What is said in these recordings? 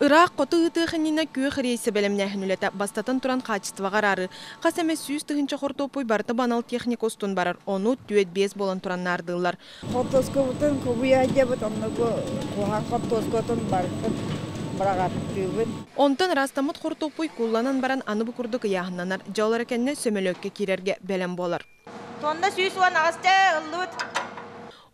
Ыраах хоту ыытыах иннинэ күөх рейсэ бэлэмнээһин үлэтэ бастатан туран хаачыстыбаҕа араары. Хас эмэ 100 000 хортуоппуй барыта бу анал техника устун барар, ону түөрт-биэс буолан туран наардыыллар. Хортуоскабытын хомуйа сылдьабыт, онно бу куһаҕан хортуоскатын барытын быраҕаттыыбыт. Онтон ыраастаммыт хортуоппуй куулланан баран аны бу курдук ыйааһыннанар, дьэ ол эрэ кэннэ сөмөлүөккэ киирэргэ бэлэм буолар. Тонна 118 чэ ыллыбыт.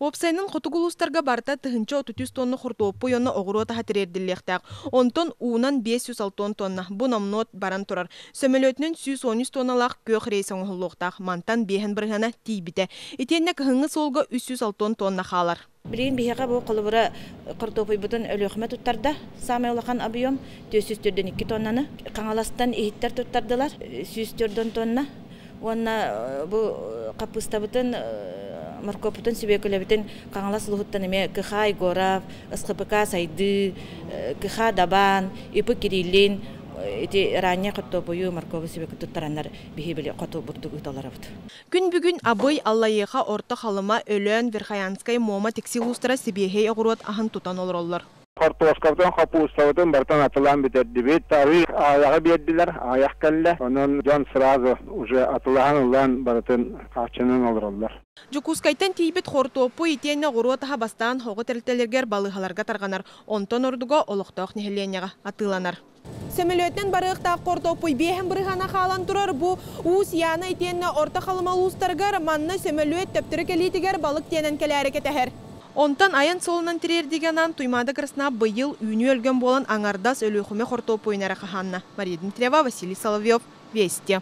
Уопсайынан хотугу улуустарга барыта 1033 тонна хортуоппуй уонна оҕуруот аһа тириэрдиллиэхтээх. Онтон уунан 560 тонна, бу номнуо баран турар. Сөмөлүөтүнэн 113 тонналаах күөх рейс оҥоһуллуохтаах. Мантан биэһин бырыһыана тиийбитэ. Итиэннэ кыһыҥҥы суолга 360 тонна хаалар. Билигин биһиэхэ бу холобура хортуоппуйбутун Өлүөхүмэ туттарда. Саамай улахан объем 442 тоннаны. Хаҥаластан иһиттэр туттардылар 104 тонна. Уонна бу хаппыыстабытын, моркуоппутун, сүбүөкүлэбитин Хаҥалас улууһуттан эмиэ КХ Егоров, СХПК Сайдыы, КХ Дабаан, ИП Кириллин ити ранее хортуоппуйу, моркуобу, сүбүөкү туттараннар биһи били хоту бурдук ыыталарабыт. Күн бүгүн Абый, Аллайыаха, Орто Халыма, Өлөөн, Верхоянскай, Муома, Тикси улуустара сибиэһэй оҕуруот аһын тутан олороллор. Хортуоскабытын, хаппыыстабытын барытын атылаан бүтэрдибит. Арыы аҕыйаҕы биэрдилэр, аҕыйах кэллэ. Онон дьон сразу уже атылаһан ылан барытын хааччынан олороллор. Дьокуускайтан тиийбит хортуоппуй итиэннэ оҕуруот аһа бастаан оҕо тэрилтэлэригэр, балыыһаларга тарҕанар, онтон ордуга олохтоох нэһилиэнньэҕэ атыыланар. Сөмөлүөтүнэн барыахтаах хортуоппуй биэһин бырыһыана хаалан турар бу Уус Яна итиэннэ Орто Халыма улуустарыгар манна сөмөлүөт төптөрү кэлиитигэр балык тиэнэн кэлээри кэтэһэр. Онтон айан суолунан тириэрдиигэ анаан Туймаада-Агроснаб быйыл үүнүү өлгөм буолан аҥардас Өлүөхүмэ хортуоппуйун эрэ хаһаанна. Мария Дмитриева, Василий Соловьев, Вести.